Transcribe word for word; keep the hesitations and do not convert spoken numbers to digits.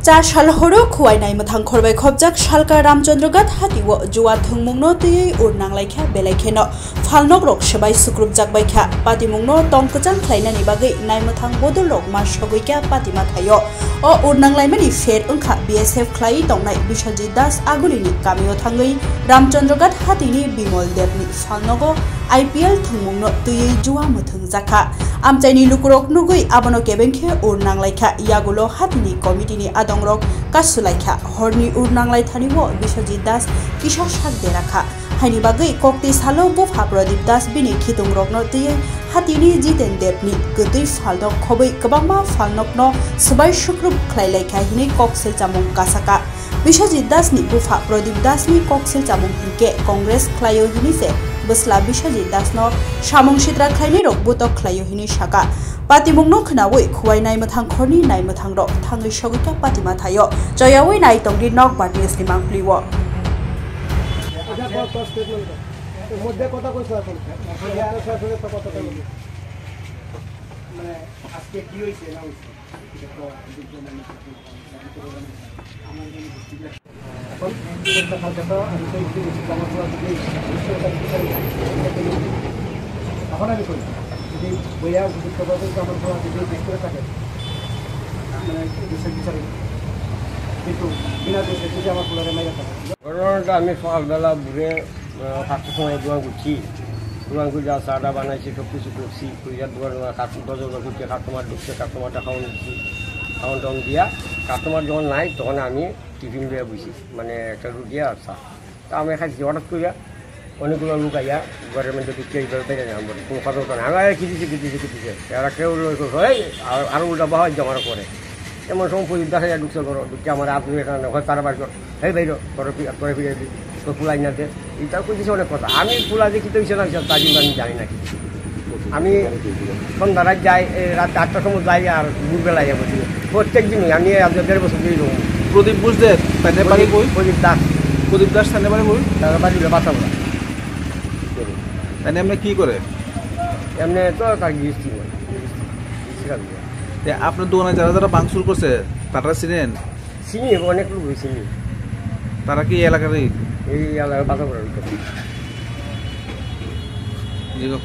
Cha sal horo Khuwai Naimwthang khorbai khopjak Salka Ramchandraghat hati o juwa thwngmungno twiwi ur nanglaikha, belai kheno phalnokrok swbai sukrupjak baikha. Patimungno tong kwchang khlainani bagwi Naimwthang bodolrok ma sogwikha patima thaio. O ur nanglaimani pher wngkha B S F khlaiwi tongnai Biswajit Das Agulini kamio thangwi Ramchandraghat hatini Bimal Debni phalnogo I P L thwngmungno twiwi juwa mwthwng jakha. Amchaini lukurok nugwi abono kebeng khe ur nanglaikha. Yagulo hatini komitini adongrok kasulaikha. Horni ur nanglaithani o Biswajit Das kisa sak derakha. Haini bagwi kokti salo bupha Pradip Das bini khitungrokno twiwi hatini Jiten Debni kwtwi phalnok khobwi kwbangma phalnokno swbai sukrup khlailaikha hinwi kok silchamung kasaka. Biswajit Dasni bupha Pradip Dasni kok silchamung hinkhe Congress khlaio hinwi se bwsla Biswajit Dasno samung sitra khlainairok botok khlaio hinwi saka. Patimungno khnaui Khuwai Naimwthang khorni Naimwthangrok thangwi sogwikha patima thaio. Choyaui nai tongdi Nokbar News ni mangpli o. এখন প্রত্যেকটা কালকে তো আমি তো একটু বেশি জামা পড়া যদি বিশ করে থাকে, বিচারে এখন আমি করি, যদি বইয়া উপযুক্ত পদ্ধতিতে আমার পড়া যদি বিশ করে থাকে, মানে বিচার বিচারে কিন্তু বিনা দোষে যদি আমার পোলারে মেরে থাকে। ঘটনাটা আমি সকালবেলা ভোরে, আহ, পাঁচটার সময় দোকান করছি। দোকান করে যা চা টা বানাইছি, সব কিছু করছি। করে যার দোকান, দোকান কাস্ট-, দরজা দরজা করছে, কাস্টমার ঢুকছে, কাস্টমারটা খাওয়ান দিচ্ছি। খাওয়ান টাওয়ান দিয়া কাস্টমার যখন নাই, তখন আমি টিফিন দিয়ে বসি, মানে একটা রুটি আর চা। তা আমি খাইছি হঠাৎ করে অনেকগুলো লোক আইয়া ঘরের মধ্যে ঢুকে এইভাবে বেড়ে যান বলে, কোনো কথা হতো না। আমি আগে কি দিছে, কি দিছে, কি দিছে? এরা কেউ লোক, "এই," আর, আরো উল্টা বাহার জমানো করে। এমন সময় প্রদীপ দাস আইয়া ঢুকছে ঘরে, ঢুকে আমার আপনি এখানে হয় তারা বাড়ি করে, "এই ভাই রে, তোরা ফি-, তোরা ফিরে দিবি, তোর ফুলাই না দে।" এটা কইতেছে অনেক কথা। আমি ফুলা দেখি তো ইসে না, ইসে তার জন্য আমি জানি না কিছু। আমি সন্ধ্যা রাত যাই, এ, রাত আটটার সময় যাই আর ভোরবেলা আইয়া বসি। প্রত্যেক দিনই আমি আজ দেড় বছর ধরে এরকম। প্রদীপ বুঝতে তাদের বাড়ি কই? প্রদীপ দাস। প্রদীপ দাস তাদের বাড়ি কই? তাদের বাড়ি হলো বাতাবড়া। তাই এমনি কি করে? এমনি তো তার গৃহস্থী নয়, গৃহস্থী, গৃহস্থী কাজ করে। তে আপনার দোকানে যারা যারা ভাঙচুর করছে, তারা চিনেন? চিনি, অনেক লোক চিনি। তারা কি এলাকারই? এই এলাকার বাতাবড়ার ভিতরে। জি গো।